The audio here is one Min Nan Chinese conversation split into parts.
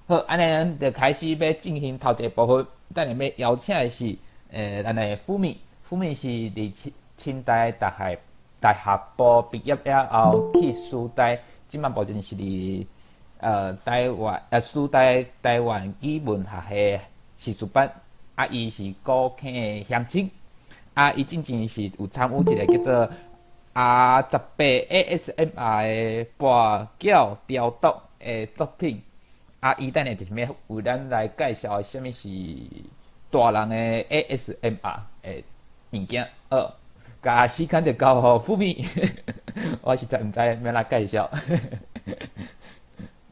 好，按呢咱就開始欲進行頭一个部分。等下欲邀請的是，咱的富美，富美是佇清大大學部畢業了後去師大，這馬目前是佇台灣師大台灣語文學系碩士班。啊，伊是古坑的鄉親。啊，伊進前是有參與一個叫做 R18 ASMR 的跋筊雕琢的作品。啊，伊等下就是欲為咱來介紹啥物是大人的 ASMR 的物件。好，共時間就交予富美，我實在毋知欲按怎介紹。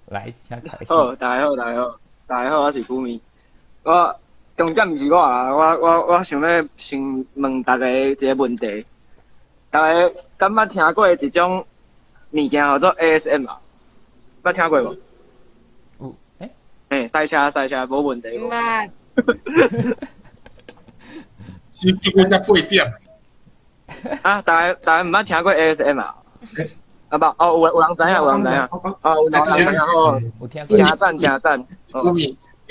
來，請開始。好，大家好，大家好，大家好，我是富美。我重點毋是我啦，我想欲先問大家一个問題。大家敢捌聽過一種物件叫做 ASMR？捌聽過無？有，欸？欸，賽車賽車，無問題。毋捌。是這個才八點。啊！大家毋捌聽過 ASMR？啊無，哦，有人知影，有人知影。哦，有人知影吼。有聽過。誠讚誠讚。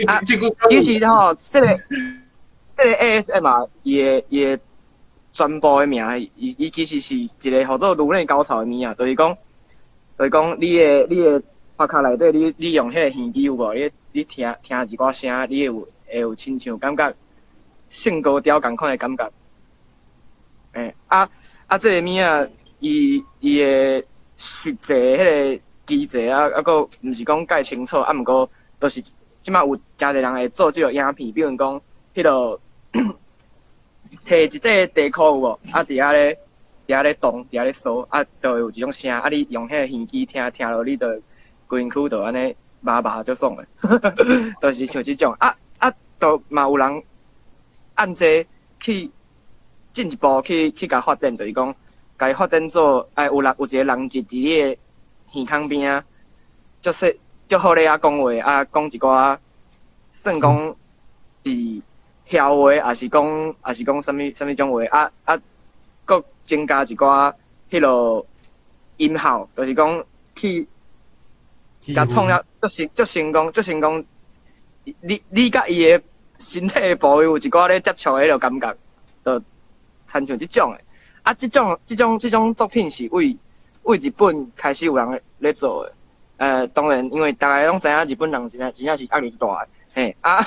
啊，其實吼，這個 ASMR 伊的全部的名，伊其實是一個號做顱內高潮的物仔，就是講你的頭殼內底，你用彼个耳機有無？你聽一寡聲，你會有親像感覺性高潮仝款的感覺。欸，啊，這个物仔，伊的實際彼个機制啊，猶閣毋是講蓋清楚，啊，毋過就是這馬有誠濟人會做這个影片，比如講，彼个提一塊地箍有無？啊，佇遐咧動，佇遐咧掃，啊，就會有一種聲，啊，你用彼个耳機聽，聽落你就規身軀就按呢麻麻足爽的，就是像這種，啊，就嘛有人按這去進一步去共發展，就是講，共伊發展做，哎，有一个人就佇你的耳孔邊仔，足細足好咧仔講話，啊，講一寡算講是囂話，抑是講啥物種話，啊，閣增加一寡彼落音效，就是講去共創了足成功，足成功，你佮伊的身體的部位有一寡咧接觸的彼落感覺，就親像這種的。啊，這種作品是為日本開始有人咧做的。當然，因為大家攏知影日本人真正是壓力大的，嘿啊。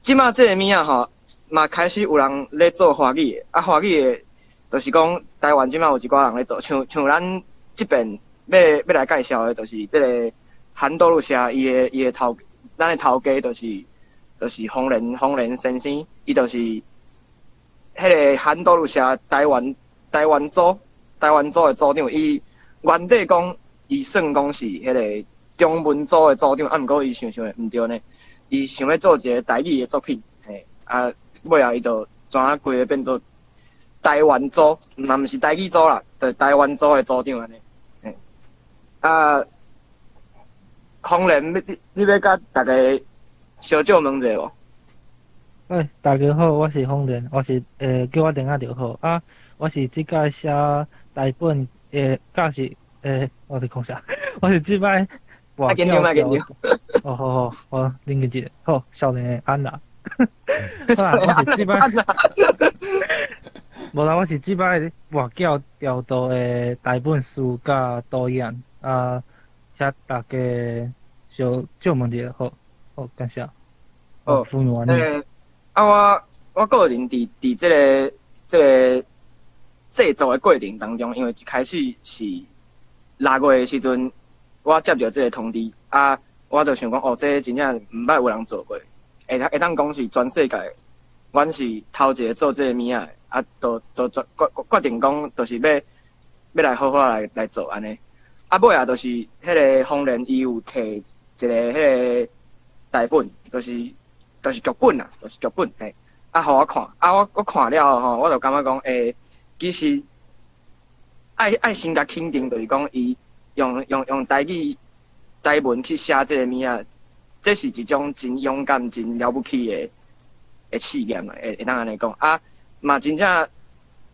這馬這个物仔吼，嘛開始有人咧做華語的，啊，華語的，就是講台灣這馬有一寡人咧做，像咱這邊欲來介紹的，就是這个韓多路社伊的頭，咱的頭家就是馮蓮先生，伊就是彼个韓多路社台灣組的組長，伊原底講伊算講是彼个中文組的組長，啊，毋過伊想想毋對呢，伊想欲做一个台語的作品，嘿，啊，尾仔伊就轉啊規个變做台灣組，嘛毋是台語組啦，就台灣組的組長按呢，嘿，啊，馮蓮，你欲共大家小借問一下無？喂，大家好，我是馮蓮，我是叫我電仔就好啊。我是這擺寫台本的，教是我佇講啥？我是這擺莫緊張，莫緊張。哦，好好，我冷靜一下。好，少年的安娜。好啦，我是這擺，無啦，我是這擺跋筊調度的台本師佮導演啊，請大家小借問一下，好，好，感謝。好，歡迎你。啊，我個人佇這個製作的過程當中，因為一開始是6月的時陣，我接著這个通知，啊，我就想講，哦，這真正毋捌有人做過，會當講是全世界，阮是頭一个做這个物仔的，啊，就決定講，就是欲來好好來做按呢。啊，尾仔就是彼个馮蓮伊有提一个彼个台本，就是劇本啦，就是劇本嘿。啊，予我看，啊，我看了後吼，我就感覺講，欸，其實愛先共肯定，就是講伊用台語台文去寫這个物仔，這是一種真勇敢、真了不起的試驗啊，會當按呢講。啊，嘛真正，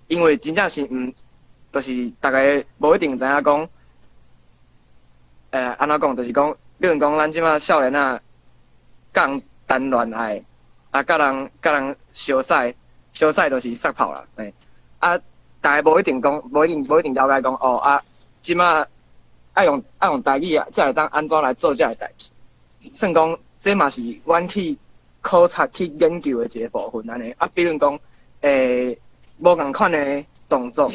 因為真正是毋，就是逐家無一定知影講，按怎講，就是講，比如講咱這馬少年仔。佮人談戀愛，啊，佮人相屎，相屎就是撒炮啦，嘿，啊，大家無一定講，無一定了解講，哦啊，這馬愛用台語啊，才會當按怎來做這个代誌。算講，這嘛是阮去考察、去研究的一个部分按呢。啊，比如講，無仝款的動作，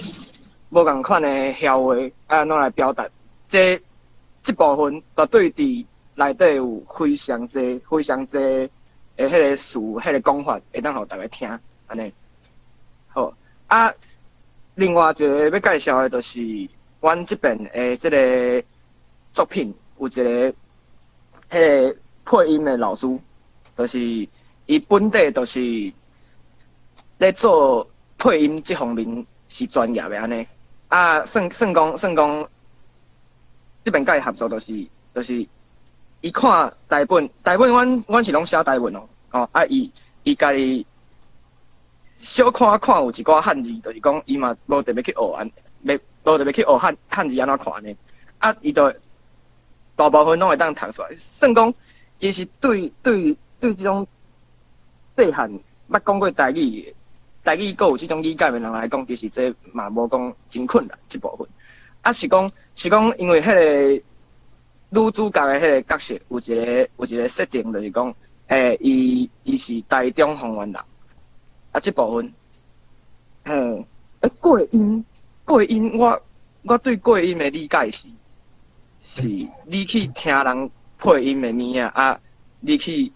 無仝款的囂話，愛按怎來表達？這部分絕對佇內底有非常濟、非常濟的彼个詞、彼个講法，會當予逐家聽，按呢。好，啊，另外一个欲介紹的，就是阮這邊的這个作品，有一个彼个配音的老師，就是伊本底就是咧做配音這方面是專業的按呢。啊，算講，這邊佮伊合作就是伊看台本，台本阮是攏寫台文哦，哦啊伊家己小看看有一寡漢字，就是講伊嘛無特別去學按，袂無特別去學漢字按怎看呢？啊，伊就大部分攏會當讀出來。算講，伊是對這種細漢捌講過台語，台語閣有這種理解的人來講，其實這嘛無講真困難這部分。啊，是講，因為彼个女主角的彼个角色有一个設定，就是講，伊是台中豐原人。啊，這部分，嘿，過音，我對過音的理解是你去聽人配音的物仔，啊，你去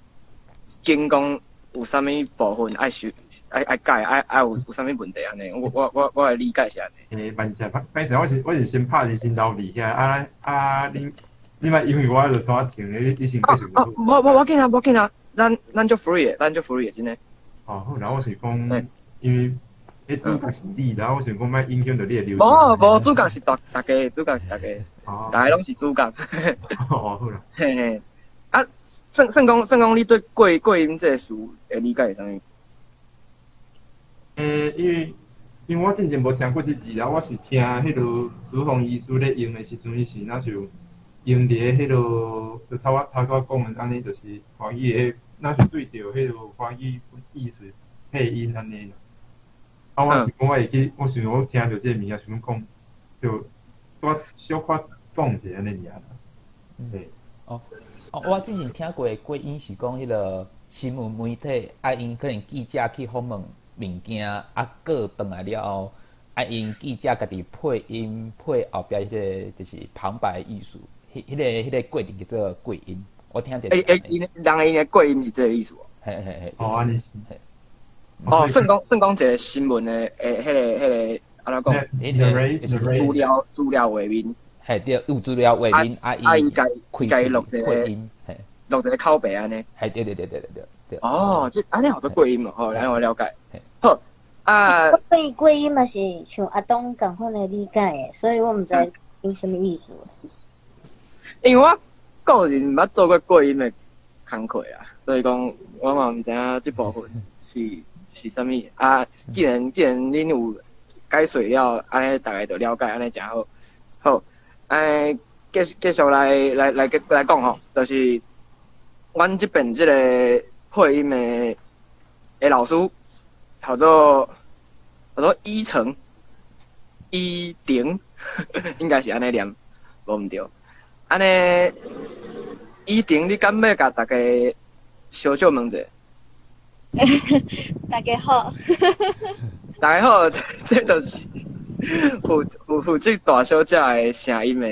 揀講有啥物部分愛修、愛改、愛有啥物問題按呢？我的理解是按呢。欸，萬事歹勢，我是先拍是先留佇遐，啊啊，你莫因為我就怎停，你先繼續。啊，無無無緊啊，無緊啊，咱足 free 的，咱足 free 的，真的。哦，好，然後我是講，因為彼主角是你，然後我想講莫影響著你的流程。無無，主角是逐家，主角是逐家，逐家攏是主角。哦，好啦。嘿嘿，啊，算講，你對過音這个詞的理解是啥物？欸，因為我進前無聽過這字啊，我是聽彼个朱紅醫師咧用的時陣，伊是若像用佇咧彼个，就頭拄仔講的按呢，就是華語的，若是對著彼个華語意思配音按呢啦。啊，我是講我會記，我想我聽著這个物件，想講，就我小可講一下按呢爾啦。對。哦哦，我之前聽過的過音是講彼个新聞媒體啊，𪜶可能記者去訪問物件，啊，過轉來了後，啊，𪜶記者家己配音配後壁彼个就是旁白藝術，彼个過程叫做過音。我聽著。欸欸，𪜶的過音是這个意思哦。嘿嘿嘿。哦，按呢是。哦，算講一个新聞的，欸，彼个按怎講？資料畫面。嘿對，有資料畫面，啊，伊家己錄一個配音，嘿，錄一個口白按呢。嘿，對對對對對對對。哦，這按呢號做過音哦，好，按呢我了解。好，啊。我對過音嘛是像阿東仝款的理解的，所以我毋知𪜶啥物意思。因為我個人毋捌做過過音的工課啊，所以講我嘛毋知影這部分是啥物啊。既然恁有解說了，按呢逐家就了解，按呢誠好。好，按呢繼續來講吼，就是阮這邊這个配音的老師，叫做伊誠，伊婷，應該是按呢念，無毋對。按呢，伊婷，你敢欲共逐家小少問者？大家好。大家好，這就是負責大小姐的聲音的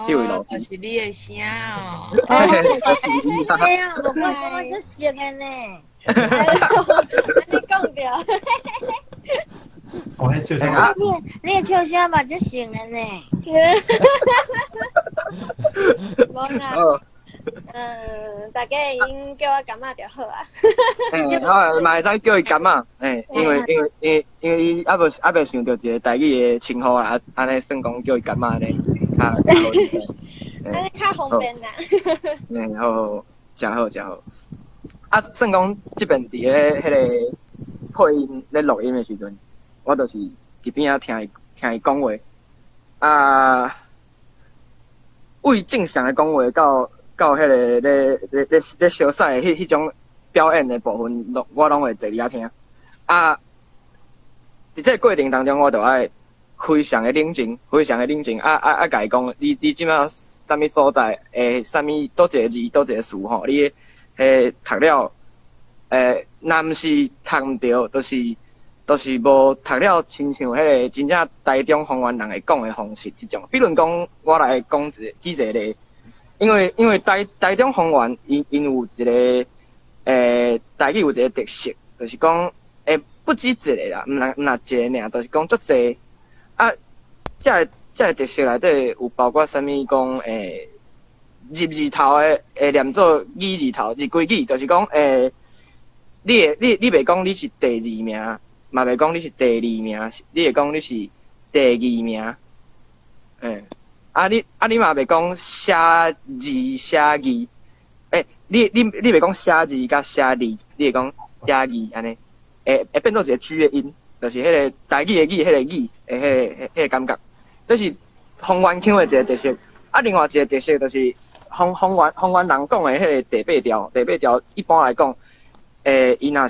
彼位老師。就是你的聲哦。哎呀，無怪我足熟的呢。按呢講著。哦，彼笑聲。你的笑聲嘛足熟的呢。無啦。嗯，大家會用叫我柑仔就好啊。欸，我嘛會使叫伊柑仔，欸，因為伊猶未想著一个台語的稱呼啦，按呢算講叫伊柑仔按呢，較好。按呢較方便啦。欸，好好，誠好誠好。啊，算講這邊佇咧彼个配音咧錄音的時陣，我就是佇邊仔聽伊講話，啊，對正常的講話到。到彼个咧咧咧咧相似的彼种表演的部分，拢我拢会坐伫遐听。啊，伫这个过程当中，我就爱非常的冷静，非常的冷静。啊啊啊！共伊讲，你这马啥物所在？啥物佗一个字，佗一个词吼？你彼读了，若毋是读毋著，就是无读了，亲像彼个真正台中方言人会讲的方式彼种。比如讲，我来讲一个举一个例，因为台中方言，𪜶有一个台语有一个特色，就是讲不止一个啦，毋若一个尔，就是讲足济。啊，这个特色内底有包括啥物讲入字头的会念做语字头，字归语，就是讲你会你你袂讲你是第二名，嘛袂讲你是第二名，你会讲你是第二名。啊你嘛袂讲写字写字，你袂讲写字佮写字，你会讲写字按呢，会变做一个 G 的音，就是彼个台语的语，彼个语的彼个感觉。这是方言腔的一个特色。啊，另外一个特色就是方言人讲的彼个第八调，第八调一般来讲，伊若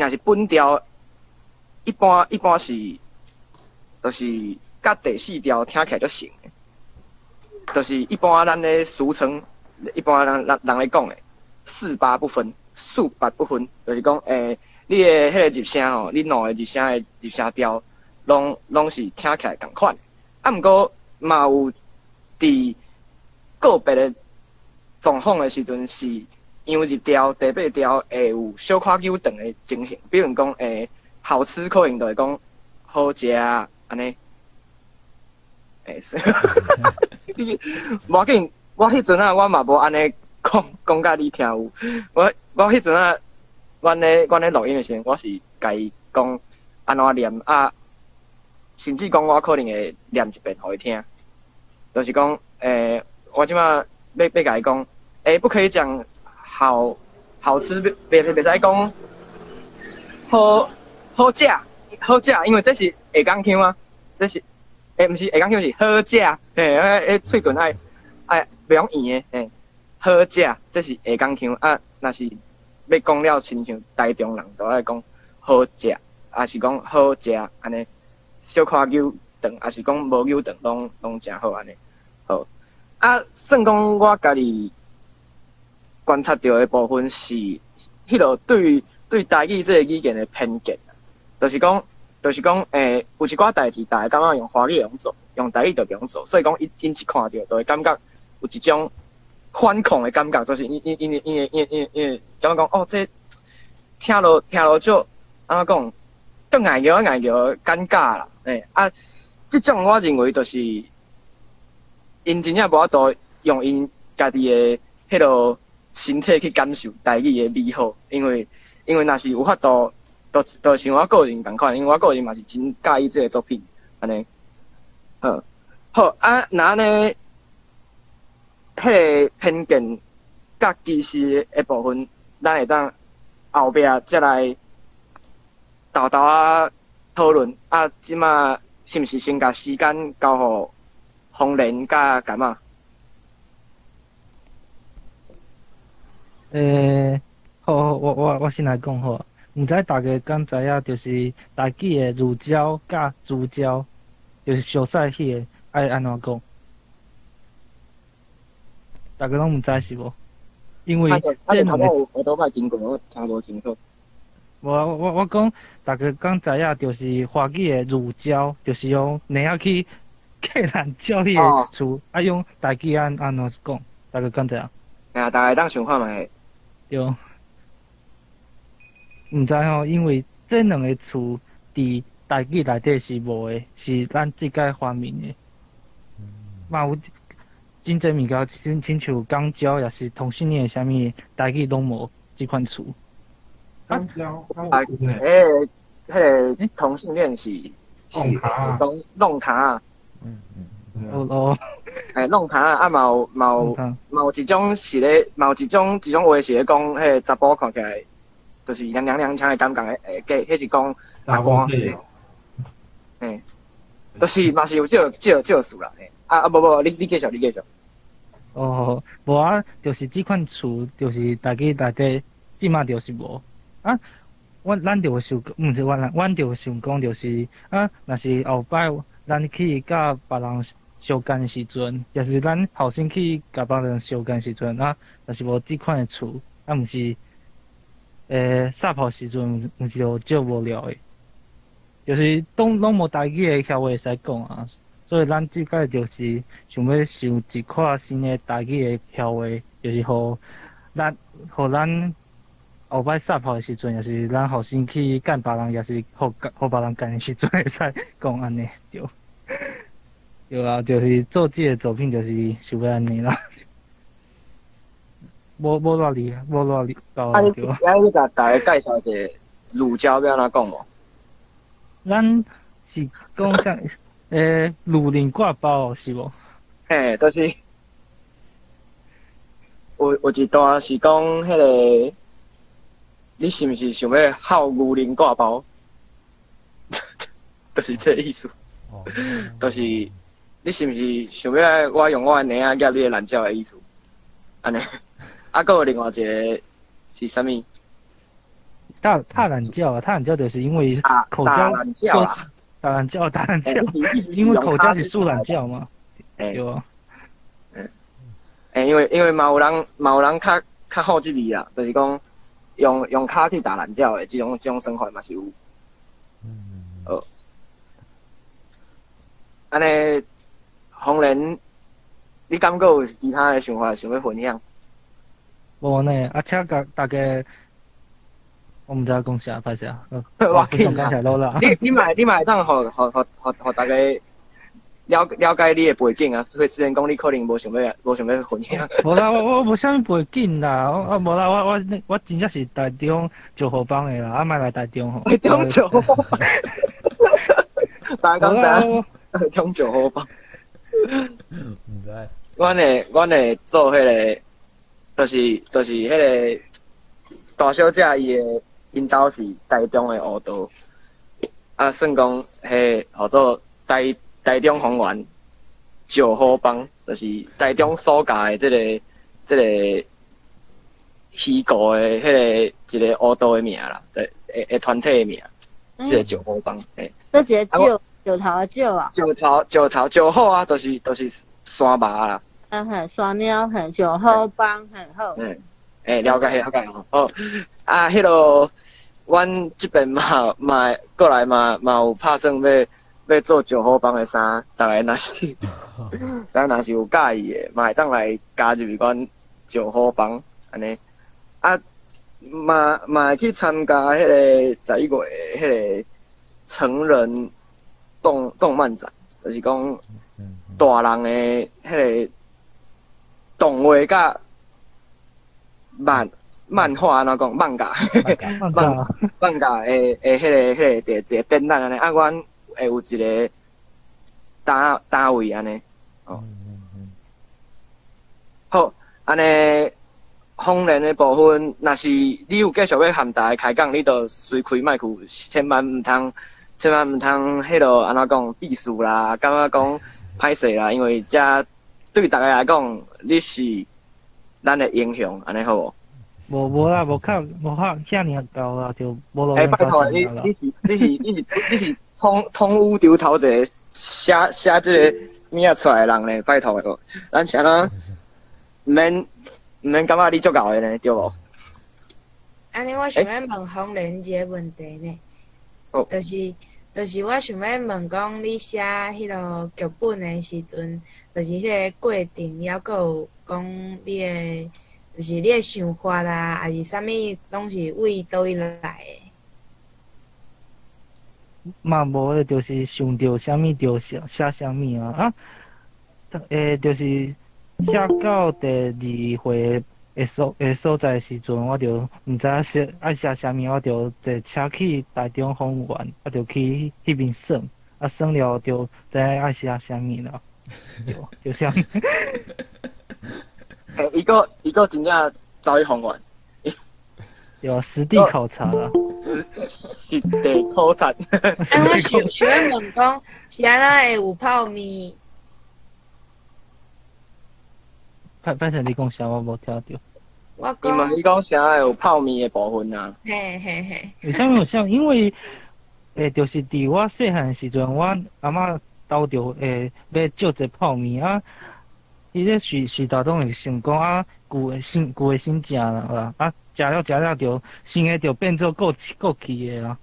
是本调，一般是，就是佮第四调听起来足像的，就是一般咱咧俗称，一般人咧讲的四八不分，四八不分，就是讲你的彼个入声吼，你两个入声的入声调，拢是听起来仝款的。啊，毋过嘛有伫个别的状况的时阵是阳入调、第八调会有小可扭断的情形，比如讲，好吃可能就会讲好食按呢。是，你无要紧，我彼阵啊，我嘛无按呢讲讲共你听有。我彼阵啊，阮咧录音的时阵，我是共伊讲按怎念啊，甚至讲我可能会念一遍予伊听，就是讲，我这马欲共伊讲，不可以讲好好吃，袂使讲好好食好食，因为这是下港腔啊，这是。毋是下港腔是好食，嘿，彼喙唇爱袂用圆的，嘿，好食，这是下港腔啊。若是欲讲了亲像台中人，就爱讲好食，抑是讲好食按呢，小可扭长，抑是讲无扭长，拢诚好按呢。好，啊，算讲我家己观察著的部分是，彼落对台语这个语言的偏见，就是讲。就是讲，有一寡代志，逐家感觉用华语会用做，用台语就袂用做，所以讲，𪜶一看著，就会感觉有一种反抗的感觉，就是𪜶感觉讲，哦，这听落就按怎讲，足硬蟯硬蟯尴尬啦，啊，这种我认为就是，𪜶真正无法度用𪜶家己的彼落身体去感受台语的美好，因为若是有法度。就像我个人仝款，因为我个人嘛是真佮意这个作品，按呢，好，好啊，若按呢，彼个偏见佮歧视的部分，咱会当后壁再来沓沓仔讨论。啊，这马是毋是先共时间交予丰年佮柑仔？好，好，我先来讲好。毋知大家敢知影，就是台语的乳胶佮珠胶，就是相似彼个爱按怎讲？大家拢毋知是无？因为这两个我都捌听过，我听无清楚。无，我讲，大家敢知影，就是华语的乳胶，就是用奶仔去客人鸟彼个词，啊用台语按怎讲？大家敢知影？啊，大家当想看觅。对。毋知吼，因为这两个词伫台语内底是无的，是咱这届发明的。嘛有真济物件，亲像肛交，抑是同性恋，啥物台语拢无这款词。肛交，啊，彼个同性恋是讲弄卡。哦哦。弄卡啊，嘛有一种是咧，嘛有一种话是咧讲，彼个查埔看起来。就是娘娘娘腔的感觉，彼是讲阿官，就是嘛是有这个事啦，啊啊无无，你继续，你继续。哦，無啊，就是這款詞，就是台語內底，這馬就是無啊。阮咱就想，毋是阮，阮就想講，就是啊，若是後擺咱去佮別人相見的時陣，抑是咱後生去共別人相見時陣啊，若是無這款的詞，啊，毋是，撒泡時陣，毋是就足無聊的，就是攏攏無台語的囂話會使講啊。所以咱這擺就是想欲想一款新的台語的囂話，就是予咱，予咱後擺撒泡的時陣，抑是咱後生去見別人，抑是予予別人見的時陣，會使講按呢，對。對啊，就是做這个作品，就是想欲按呢啦。無無偌厲害，無偌厲害。啊，你啊，你共大家介紹一下乳膠欲按怎講無？咱是講啥？乳林掛包是無？嘿，就是有一段是講彼个，你是毋是想欲薅牛奶掛包？就是這个意思。就是你是毋是想欲我用我的奶仔夾你的懶鳥的意思？按呢，啊，閣有另外一个是啥物？踏踏懶鳥啊，踏懶鳥就是因為口交。打懶鳥，打懶鳥，因為口交是豎懶鳥嘛。對啊。欸，因為嘛有人嘛有人較較好這字啦，就是講用用跤去打懶鳥的這種這種生活嘛是有。好。按呢，紅蓮，你敢閣有其他的想法想欲分享？無呢，啊，請共大家。我毋知影講啥，歹勢啊！我非常感謝老啦。你你嘛你嘛會當予予予予予大家了了解你的背景啊。雖然講你可能無想欲無想欲分享。無啦，我我無啥物背景啦，我啊無啦，我我我真正是台中石虎幫的啦，啊莫來台中吼。台中石虎幫。大家敢知影？台中石虎幫。毋知。阮會阮會做彼个，就是就是彼个大小姐伊的。𪜶兜是台中的烏道，啊，算講彼號做台台中方圓石虎幫，就是台中所教的這个這个虛構的彼个一个烏道的名啦，的的團體的名，這个石虎幫。嘿，這一个石石頭的石啊？石頭石頭石虎啊，就是就是山麻啦。啊嘿，山貓嘿，石虎幫嘿好。嗯。欸，了解了解吼，好啊，彼落阮這邊嘛嘛過來嘛嘛有拍算欲欲做石虎幫的衫，逐家若是，逐家若是有佮意的，嘛會當來加入阮石虎幫按呢。啊，嘛嘛會去參加彼个11月的彼个成人動動漫展，就是講大人的彼個動畫佮漫漫畫按怎講？漫畫，漫漫畫的的彼个彼个一個展覽按呢，啊，阮會有一個單單位按呢，哦。好，按呢，方言的部分，若是你有繼續欲和大家開講，你就隨開麥克，千萬毋通，千萬毋通，彼落按怎講，避暑啦，感覺講歹勢啦，因為這對大家來講，你是咱的英雄，按呢好無？無無啦，無較無較遐爾𠢕啦，就無路欸，拜託你，你是你是你是你是通通宇宙頭一个寫寫這个物仔出來的人呢，拜託的，咱是按怎毋免毋免感覺你足𠢕的呢，對無？按呢，我想欲問方蓮一个問題呢，就是就是我想欲問講，你寫彼落劇本的時陣，就是彼个過程，猶閣有講你的，就是你的想法啦，抑是啥物，攏是為佗位來的？嘛無的，就是想著啥物就寫寫啥物啊啊！欸，就是寫到第二回的所的所在時陣，我就毋知影寫愛寫啥物，我就坐車去台中豐原，啊，就去彼邊耍，啊，耍了就知影愛寫啥物啦，對，就這樣。欸，伊閣伊閣真正走去豐原，對啊，實地考察啦。實地考察。啊，我想想欲問講，是按怎會有泡麵？歹歹勢你講啥，我無聽著。我伊問你講啥會有泡麵的部分啊？嘿嘿嘿。為啥物有啥？因為就是佇我細漢時陣，我阿嬤兜著欲借一個泡麵啊，伊咧時時代攏會想講啊，舊的新舊的新食啦，啊，食了食了就新的就變做過期過期的啦，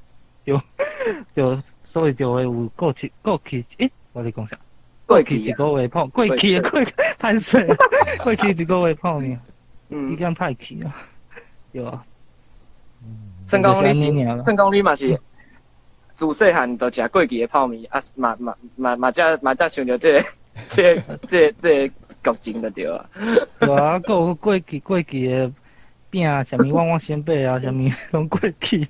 對對，所以就會有過期過期，我咧講啥？過期一個月泡，過期的過歹勢，過期一個月泡麵，已經歹去啊，對啊。算講你，算講你嘛是自細漢就食過期的泡麵，啊嘛嘛嘛嘛才嘛才想著這個這個這個這個劇情就對啊。對啊，閣有過期過期的餅，啥物旺旺仙貝啊，啥物攏過期，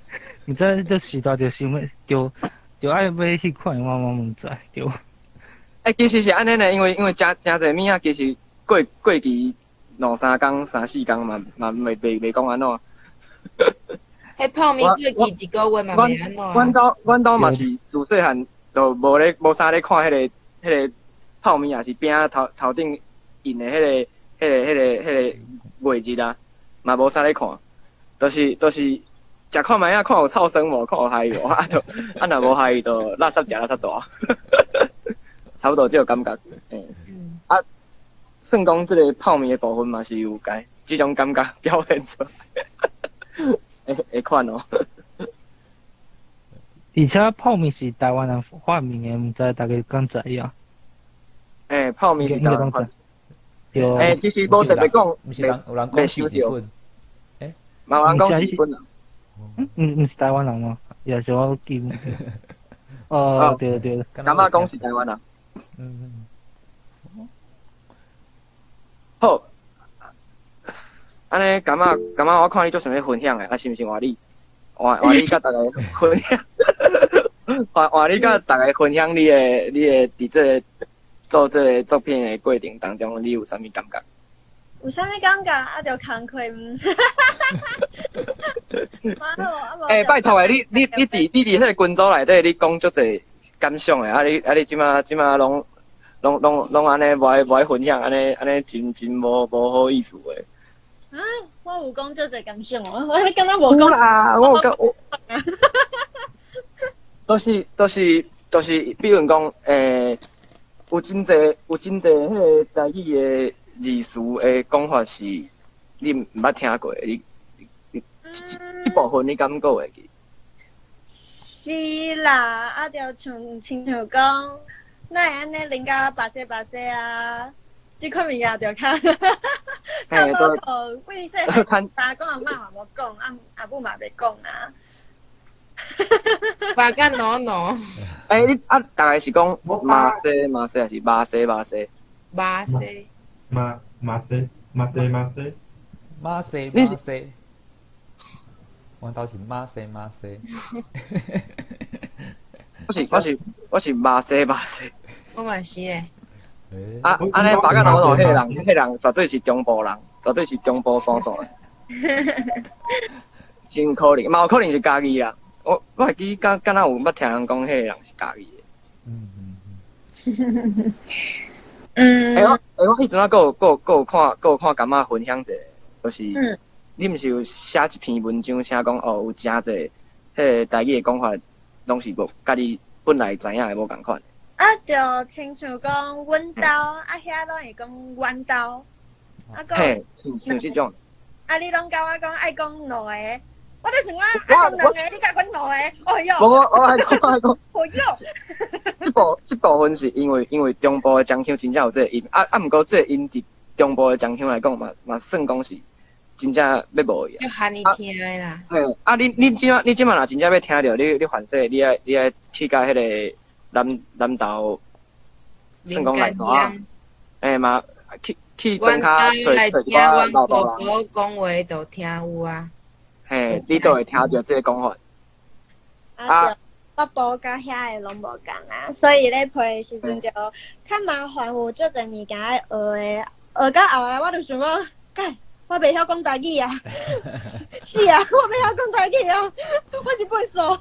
毋知這時代就想欲就就愛買彼款，我毋知對。其實是按呢呢，因為誠誠濟物仔，其實過過期兩三工、三四工嘛嘛袂袂袂講按怎。彼泡麵過期一個月嘛袂按怎。阮兜嘛是自細漢就無咧無啥咧看彼個彼個泡麵，也是餅頭頭頂印的彼個彼個彼個彼個月日啊，嘛無啥咧看，就是就是食看覓仔，看有臭酸無，看有害無，啊就啊若無害就垃圾食垃圾大。差不多這個感覺，啊，算講這個泡麵的部分嘛是有共這種感覺表現出來，會會款哦。而且泡麵是台灣人發明的，毋知大家敢知影？泡麵是台灣發。對。其實無特別講，毋是人有人講是日本。嘛有人講日本人。毋是台灣人嗎？也是我記毋。哦，對對。感覺講是台灣人。好，按呢，感覺感覺我看你足想欲分享的，啊，是毋是換你？換換你佮大家分享，換換你佮大家分享你的你的佇這個做這個作品的過程當中，你有啥物感覺？有啥物感覺？啊，著工課毋。拜託的，你你你佇你佇彼個群組內底，你講足濟感想的，啊你啊你這馬這馬攏攏攏攏按呢無愛無愛分享，按呢按呢真真無無好意思的。啊，我有講足濟感想哦，我敢若無講。啦，我有講我。都是都是都是，比如講，有真濟有真濟彼個台語的字詞的講法是你毋捌聽過的，你你這部分你敢閣會記？是啦，啊，就像親像講，哪會按呢啉甲白西白西啊？這款物件就較較好靠，為細漢爸公阿嬤嘛無講，阿阿母嘛袂講啊。白甲濃濃。你啊，大概是講馬西馬西，還是馬西馬西？馬西。馬馬西馬西馬西。馬西馬西。阮兜是馬西馬西。我是我是我是馬西馬西。我嘛是咧。啊，按呢白甲濃濃，彼個人，彼個人絕對是中部人，絕對是中部山線的。真可能，嘛有可能是嘉義啊。我我會記敢敢若有捌聽人講，彼個人是嘉義的。我我彼陣仔閣有閣有閣有看閣有看感覺分享者，就是，你毋是有寫一篇文章，寫講哦，有誠濟彼個台語的講法，攏是無佮你本來知影的無仝款。啊，就親像講阮兜，啊遐攏會講阮兜，啊講，嘿，像這種。啊，你攏共我講愛講兩個，我就想講啊，講兩個，你共講兩個，哎喲。無我我愛講愛講。哎喲。這部這部分是因為因為中部的漳腔真正有這個音，啊啊，毋過這個音佇中部的漳腔來講嘛嘛算講是真正欲無去啊。就喊你聽的啦。嘿，啊，你你這馬你這馬若真正欲聽著，你你凡勢你愛你愛去共彼個南南投，算講來看，嘛去去莊跤來聽阮婆婆講話，就聽有啊。嘿，你都會聽著這個講法。啊，北部佮遐的攏無仝啊，所以咧配的時陣就較麻煩，有足濟物件愛學的，學到後來我就想講，幹，我袂曉講台語啊，是啊，我袂曉講台語啊，我是笨手。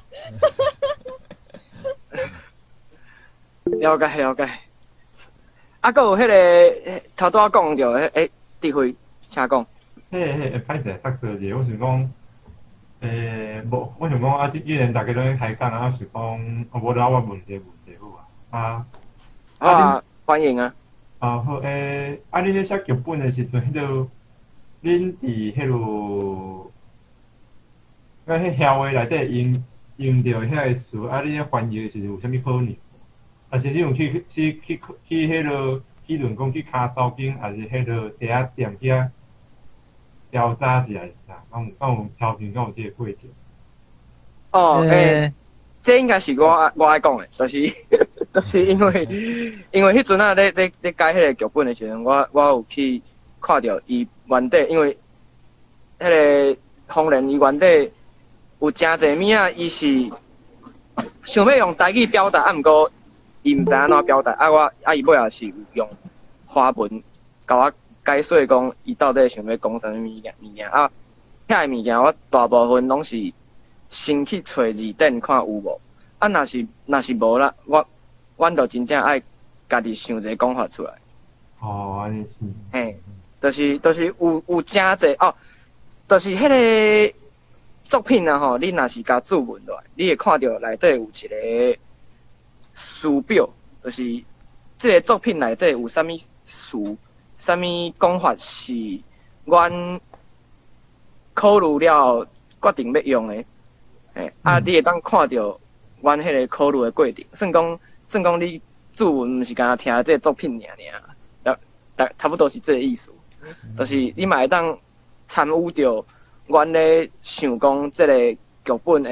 了解了解。啊，閣有彼個頭拄仔講著，智慧，请讲。嘿嘿，歹势，插错者，我想讲，无，我想讲啊，既然大家拢咧开讲啊，我想讲，啊，无啦，我问一个问题好啊。啊，啊，欢迎啊。啊好，啊，你咧写剧本的时阵，彼个，恁伫彼落，啊，彼遐话内底用用著遐个词，啊，你咧翻译的时阵有啥物可能？还是你有去去去去彼落去论讲去跤梢间，还是彼落茶仔店去遐调查一下是啥？敢有调整，敢有这个过程？哦，这应该是我爱讲的，就是因为彼阵啊，咧改彼个剧本的时阵，我有去看著伊原底，因为彼个方言伊原底有诚济物仔，伊是想欲用台语表达，啊，毋过伊毋知按怎表达，啊，我啊伊尾仔是有用华文共我解说讲，伊到底想欲讲啥物物件啊？遐个物件我大部分拢是先去揣字典看有无，啊，若是无啦，阮就真正爱家己想一个讲法出来。哦，按呢是。嘿，就是有诚济哦，就是彼个作品啊吼，你若是共注文落来，你会看著内底有一个词表，就是这个作品内底有啥物词、啥物讲法是阮考虑了决定欲用的，嘿，啊，你会当看著阮彼个考虑的过程，算讲你注文毋是干焦听这个作品尔尔，差不多是这个意思，就是你嘛会当参与著阮咧想讲这个剧本的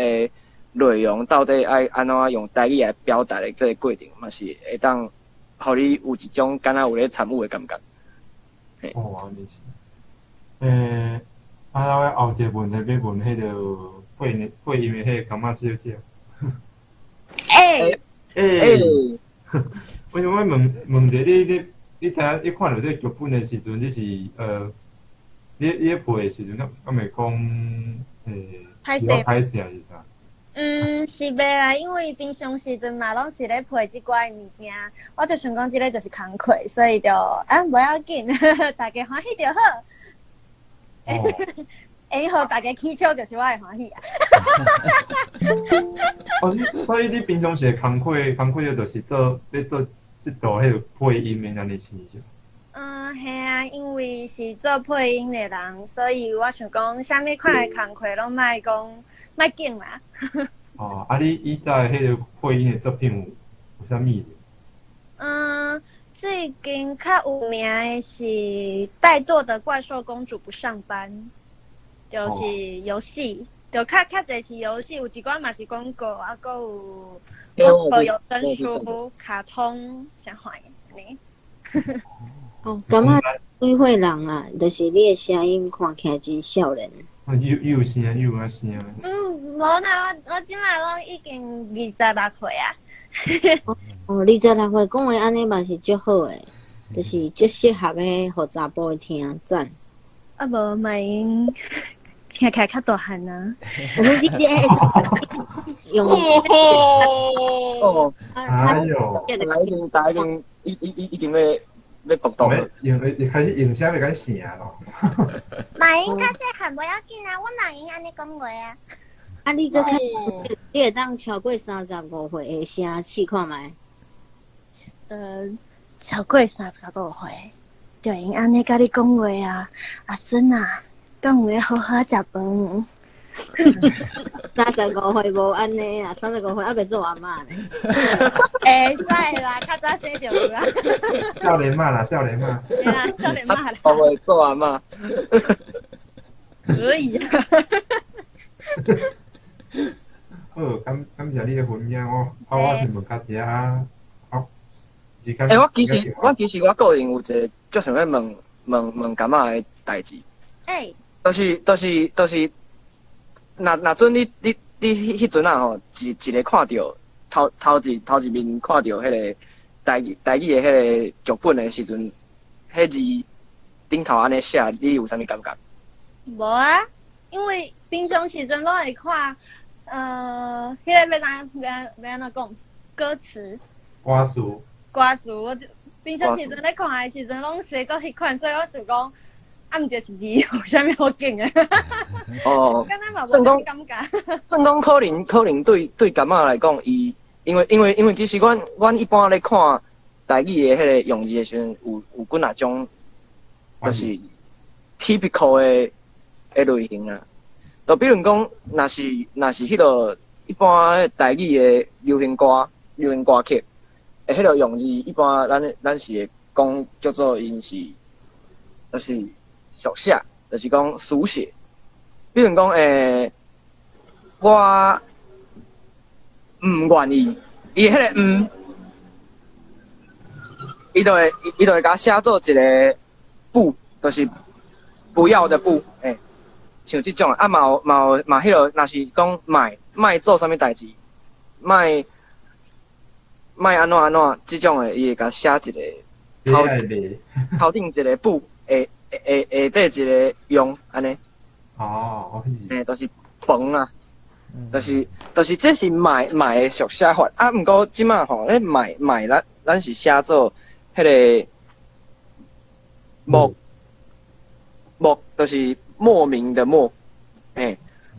内容到底爱按怎用台语来表达的这个过程，嘛是会当予你有一种敢若有咧参与的感觉。哦，按呢是。啊，我后一个问题欲问彼个配音的彼个柑仔小姐。欸欸，我想欲问问者你你你知影你看著这个剧本的时阵，你是你咧配的时阵，敢会讲歹势歹势还是啥？嗯，是袂啦，因为平常时阵嘛，拢是咧配这寡的物件，我就想讲这个就是工课，所以就啊无要紧，大家欢喜就好。会予大家起笑就是我的欢喜啊。哦，所以你平常时的工课，工课就是做咧做这道彼个配音的按呢是？嗯，嘿啊，因为是做配音的人，所以我想讲，啥物款的工课拢莫讲，莫紧啦。哦，啊，你以早彼个配音的作品有啥物？嗯，最近较有名的是《怠惰的怪兽公主不上班》，就是游戏，就较济是游戏，有一寡嘛是广告，啊，阁有广告有声书、卡通啥款呢？哦，感觉几岁人啊？就是你的声音看起来真少年。有声，有啊声。嗯，无啦，我这摆拢已经26岁啊。哦，26岁讲话按呢嘛是足好的，就是足适合的，予查埔听，赞。啊无嘛用听起来较大汉啊。我们你用哦，哎哟，已经已经已经欲爆肚了。用开始用声欲开始声咯。嘛用较细汉无要紧啊，阮人会按呢讲话啊。啊，你阁较，你会当超过35岁的声试看觅？超过35岁，就会用按呢共你讲话啊。阿孙啊，敢有咧好好食饭？35岁无按呢啦，35岁犹未做阿嬷呢。会使啦，较早生就有啦。少年妈啦，少年妈。对啦，少年妈啦。我会做阿嬷。可以啊。好，感谢你的分享，我是问较遮啊，好。欸，我其实我个人有一个足想欲问问问柑仔的代志。欸。就是，若准你彼阵啊吼，一个看著头一面看著彼个台语的彼个剧本的时阵，彼字顶头按呢写，你有啥物感觉？无啊，因为平常时阵拢会看，彼个欲按怎讲歌词。歌词。歌词，我平常时阵咧看的时阵拢写做彼款，所以我想讲，啊，毋就是字無啥物好拣的。哦。敢若嘛無啥物感覺。算講可能對柑仔來講，伊因為其實阮一般咧看台語的彼个用字的時陣，有幾若種，就是 typical 的類型啊。就比如講，若是彼个一般台語的流行歌曲，彼个用字一般咱是會講叫做𪜶是，就是俗寫，就是講俗寫。比如講，我毋願意，伊彼个毋，伊就會共寫做一个不，就是不要的不，像這種啊，嘛有彼个，若是講莫做啥物代誌，莫按怎按怎，這種的，伊會共寫一个頭頂一個不，下底一個用，按呢。哦，就是飯啊，就是這是莫的俗寫法啊。毋過這馬吼，咧莫咱是寫做彼个莫莫，就是莫名的莫，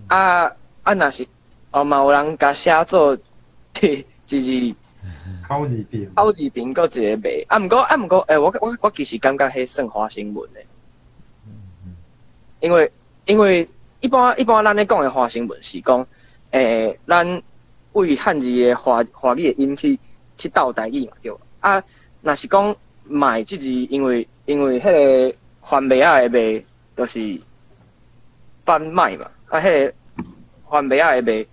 啊啊，若是哦，嘛有人共寫做一字口字邊，口字邊閣一个袂，啊，毋過，我其實感覺彼算華生文的，因為一般咱咧講的華生文是講，咱為漢字的華語的音去鬥台語嘛對。啊，若是講賣這字，因為彼个番麥仔的麥就是販賣嘛，啊，彼个番麥仔的麥，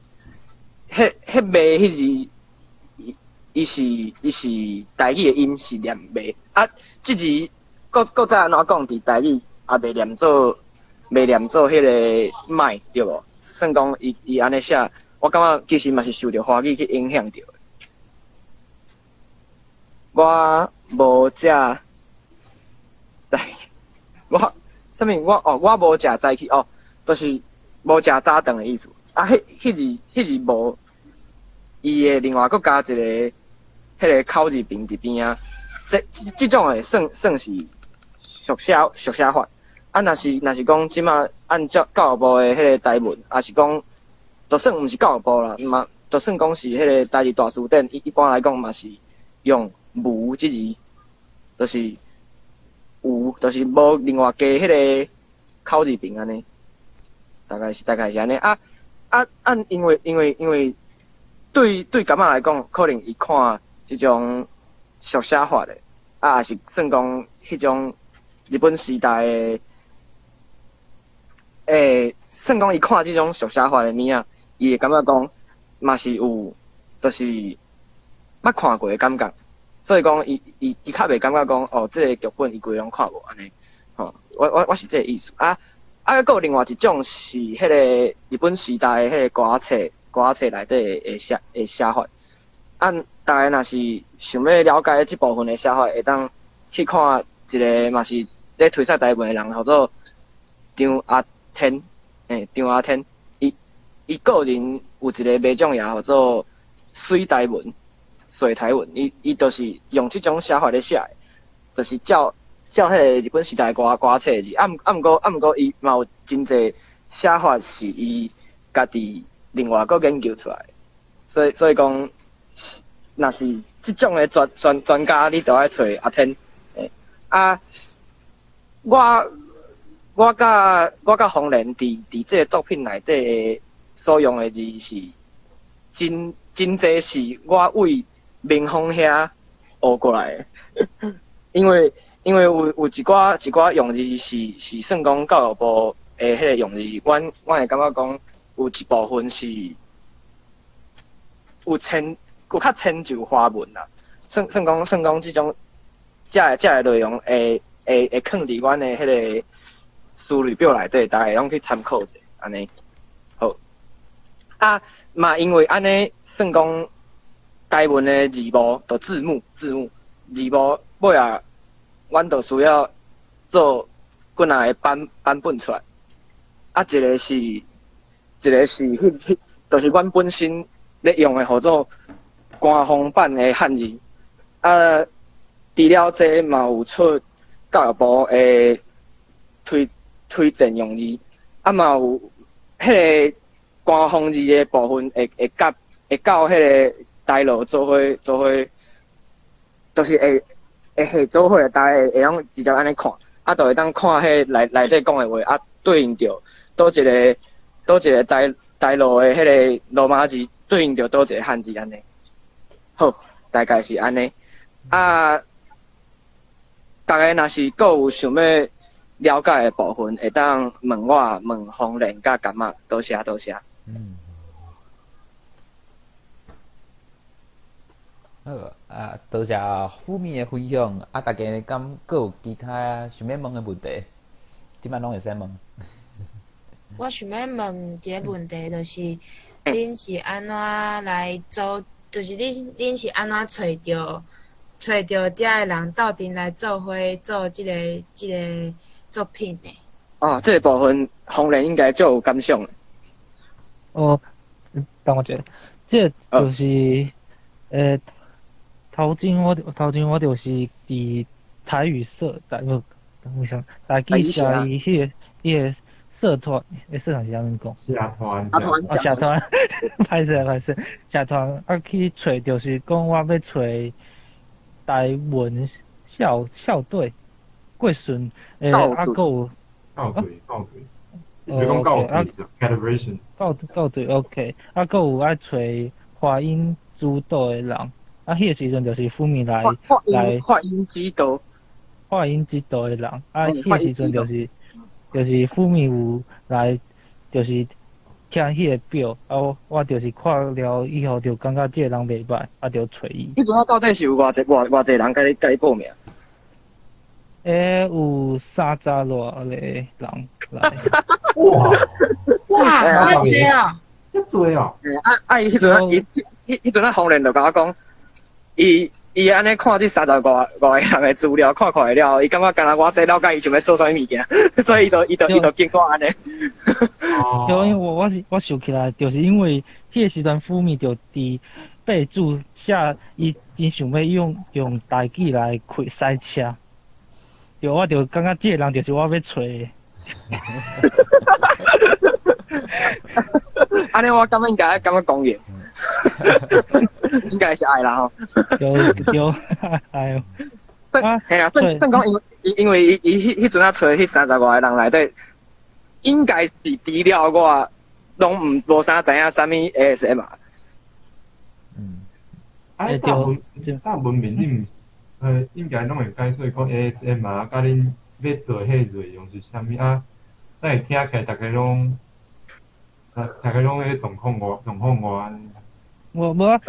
彼麥彼字，伊是台語的音是念麥，啊，這字閣再按怎講，佇台語也袂念做彼个賣對無？算講伊按呢寫，我感覺其實嘛是受著華語去影響著。我無食，我啥物？我哦，我無食早起哦，就是無食早頓的意思。啊，彼字無，伊會另外閣加一个彼个口字邊佇邊仔，這種的算是俗寫法。啊，若是講這馬按照教育部的彼个台文，抑是講，就算毋是教育部啦，嘛，就算講是彼个台字大辭典，一般來講嘛是用無這字，就是無，就是無另外加彼个口字邊按呢，大概是按呢。啊啊啊！因為對柑仔來講，可能伊看這種俗寫法的，啊，抑是算講彼種日本時代的。算講伊看這種俗寫法的物仔，伊會感覺講嘛是有，就是捌看過的感覺，所以講伊較袂感覺講哦，這个劇本伊規攏看無按呢，吼，我是這个意思啊啊，閣有另外一種是彼个日本時代的彼個歌仔冊內底的寫法，啊，大家若是想欲了解這部分的寫法，會當去看一个嘛是咧推捒台文的人，號做張阿天，張阿天，伊個人有一个賣獎也號做水台文，水台文，伊就是用這種寫法咧寫的，就是照彼个日本時代歌冊的字，啊，毋過伊嘛有真濟寫法是伊家己另外閣研究出來，所以講，若是這種的專家，你就愛揣阿天，啊，我佮馮蓮佇這个作品內底所用的字是真濟是我為民風遐學過來的，因為有一寡用字是算講教育部的彼个用字，阮會感覺講有一部分是有較遷就華文啦，算講這種這个內容會囥佇阮的彼个思慮表內底，大家會攏去參考者，按呢好。啊，嘛因為按呢，算講台文的字幕，就字幕尾仔，阮就需要做幾若个版本出來。啊，一个是彼，就是阮本身咧用的，號做官方版的漢字。啊，除了這嘛有出教育部的推推薦用字，啊嘛有彼个官方字的部分會佮會到彼个台羅做伙做伙，就是會會做伙，大家會用直接按呢看，啊，就會當看彼內底講的話，啊，對應著佗一个佗一个台羅的彼个羅馬字對應著佗一個漢字按呢。好，大概是按呢。啊，逐家若是閣有想欲了解的部分，會當問我、問紅蓮佮柑仔，多謝多謝。嗯。好啊，多謝富美的分享。啊，大家敢閣有其他想欲問的問題？這擺攏會使問。我想欲問一个問題，就是恁是按怎來做？就是恁是按怎揣著遮的人鬥陣來做伙做這个作品的？哦，這个部分紅蓮應該足有感想。哦，等我一下，這個就是頭前我就是佇台語社，台無，等我想，台語社伊彼个社團，社團是按怎講？社團。啊，社團，歹勢歹勢，社團啊去揣，就是講我欲揣台文校隊過順，啊，閣有校隊校隊，是講校隊，calibration。校隊 OK，啊，閣有愛揣發音指導的人，啊，彼個時陣就是富美來發音指導，發音指導的人，啊，彼個時陣就是富美有來，就是聽彼個表，啊，我就是看了以後就感覺這個人袂䆀，啊，就揣伊。彼陣到底是有偌濟偌偌濟人共你報名？有30外個人來。哇！哇！遐濟哦！遐濟哦！啊啊！伊彼陣伊彼陣啊，紅蓮就共我講，伊按呢看這30外個人的資料，看看了，伊感覺敢若我這了解伊想欲做啥物物件，所以伊就經過按呢。對，因為我想起來，就是因為彼個時陣富美就佇備註寫，伊真想欲用台語來開賽車。對，我就感覺這個人就是我欲揣的。按呢我感覺應該感覺公平，應該是愛啦吼。對對，哎呦，啊，嘿啊，算講因為伊彼陣啊揣彼30外个人內底，應該是除了我，攏毋無啥知影啥物 ASMR。嗯。啊，大文明你毋？應該攏會解說講 ASMR，佮恁欲做彼個內容是啥物啊？咱會聽起來，逐家攏彼個狀況外，狀況外。我無啊，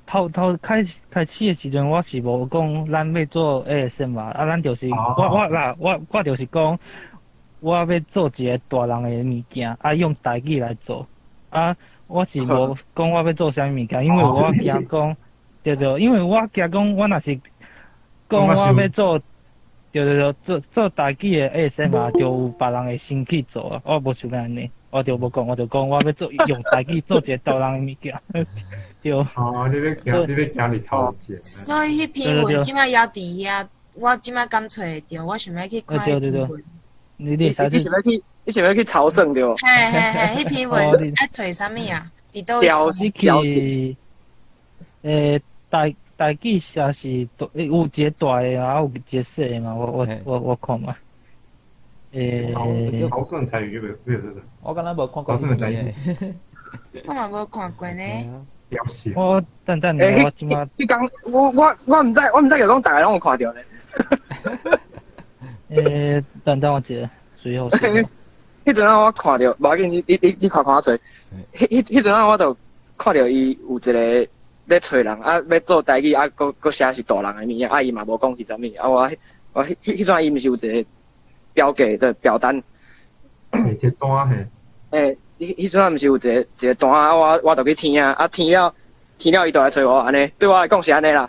頭開始的時陣，我是無講咱欲做 ASMR，啊，咱就是我就是講，我欲做一個大人的物件，啊，用台語來做，啊，我是無講我欲做啥物物件，因為我驚講，對對，因為我驚講我若是講我欲做，對對對，做台語的 ASMR，就有別人會先去做啊，我無想欲按呢，我就無講，我就講我欲做用台語做一個大人的物件，對。哦，你欲行佇頭前。所以彼篇文這擺猶佇遐，我這擺敢揣會著，我想欲去看彼篇文。你想欲去朝聖對無？嘿嘿嘿，彼篇文愛揣啥物啊？佇佗位揣？你去，台語社是大，有一個大的，啊有一個細的嘛，我看嘛。朝聖台語有這個？我敢若無看過。朝聖台語。我嘛無看過呢。我等等下，我這擺。你講我毋知，我毋知就講逐家攏有看著呢。等等我一下，隨後。彼陣啊，我看著，無要緊，你看看我揣。彼陣啊，我就看著伊有一個咧揣人啊，欲做台語啊，閣寫是大人的物件，啊，伊嘛無講是啥物，啊，我彼陣伊毋是有一個表格的表單。一個單嘿。彼陣啊，毋是有一個單啊，我就去聽啊，啊聽了伊就來揣我按呢，對我來講是按呢啦。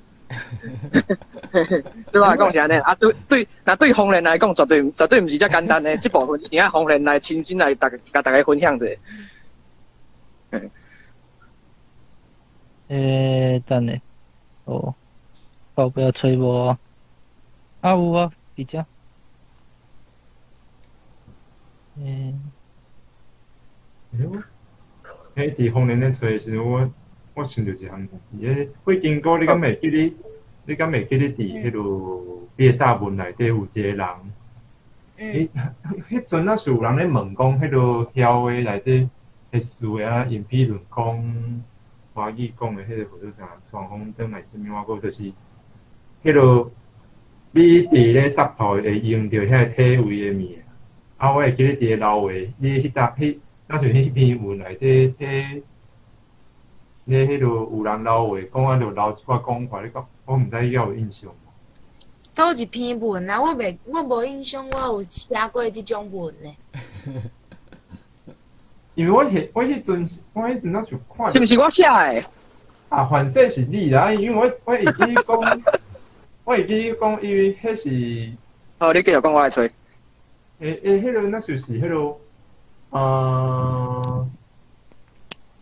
對我來講是按呢，啊對，若對紅蓮來講，絕對毋是遮簡單的，這部分一定愛紅蓮來親身來共逐家分享者。等下，哦，寶貝揣無啊？啊有啊，佇遮。嗯。哎呦，迄伫丰年咧揣的时阵，我想著一项代志，迄火金哥，你敢会记得？你敢会记得伫彼落你的答文内底有一个人？彼彼阵若是有人咧问讲，彼落条话内底的词啊，用比如讲华语讲的彼个叫做啥？闯红灯还是啥物？我阁就是彼落你伫咧杀头会用著遐个体位的物件。啊，我会记得伫咧老话，你彼搭彼，若像彼篇文内底体，咧彼落有人留话讲啊，就留一寡讲法，你讲我毋知你犹有印象无？佗一篇文啊，我袂，我无印象，我有写过这种文呢。因为我彼阵若是看，是毋是我写的？啊，反正是你啦，因为我会记讲，我会记讲，因为彼是。好，你继续讲，我来揣。欸欸，彼个若就是彼个，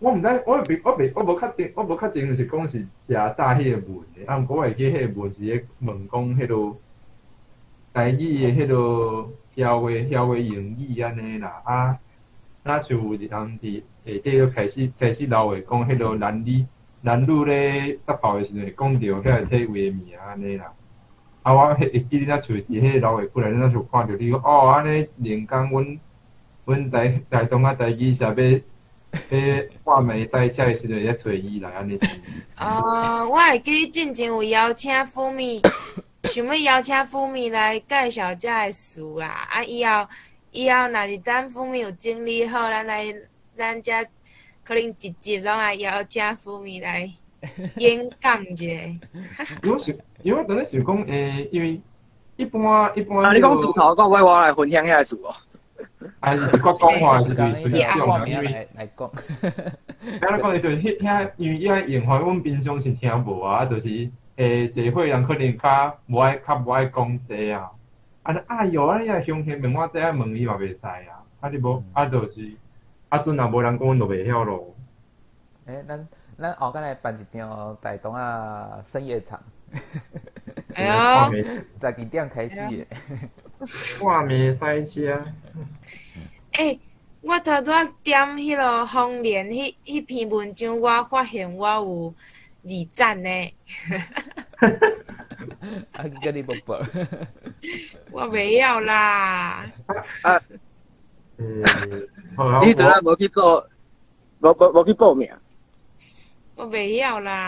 我毋知，我袂，我无确定，我无确定是讲是诚早彼个文的，啊，毋过我会记彼个文是咧问讲彼个台语的彼个囂话用语按呢啦，啊，若像有人伫下底就开始留话讲彼个男女咧撒泡的时阵会讲著遐个体位的物件按呢啦。啊，我彼会记得若像伫彼个留话过来，若像看著你讲哦，按呢连工阮台东啊台语是欲欲挂眉赛车的时阵，会揣伊来按呢是。哦，我会记进前有邀请福米，想欲邀请福米来介绍这个词啦。啊，以后若是等福米有整理好，咱才可能一集拢来邀请福米来演讲一下。因为我当咧想讲，因为一般啊，你讲自头到尾我来分享遐个词哦。还是一寡讲话是对随种啊，因为来讲，敢若讲伊就彼遐，因为遐用法，阮平常是听无啊，就是济岁人可能较无爱讲这啊。啊，哎哟，啊你若乡亲问我这，问伊嘛袂使啊。啊你无啊，就是啊阵若无人讲，阮就袂晓咯。欸，咱后摆来办一场台东仔深夜场。哎哟，12点开始的。挂名赛车。欸，我拄拄仔点彼个丰年彼篇文章，我发现我有二赞呢。啊，叫你无报。我袂晓啦。啊。你阵仔无去做，无去报名。我袂晓啦。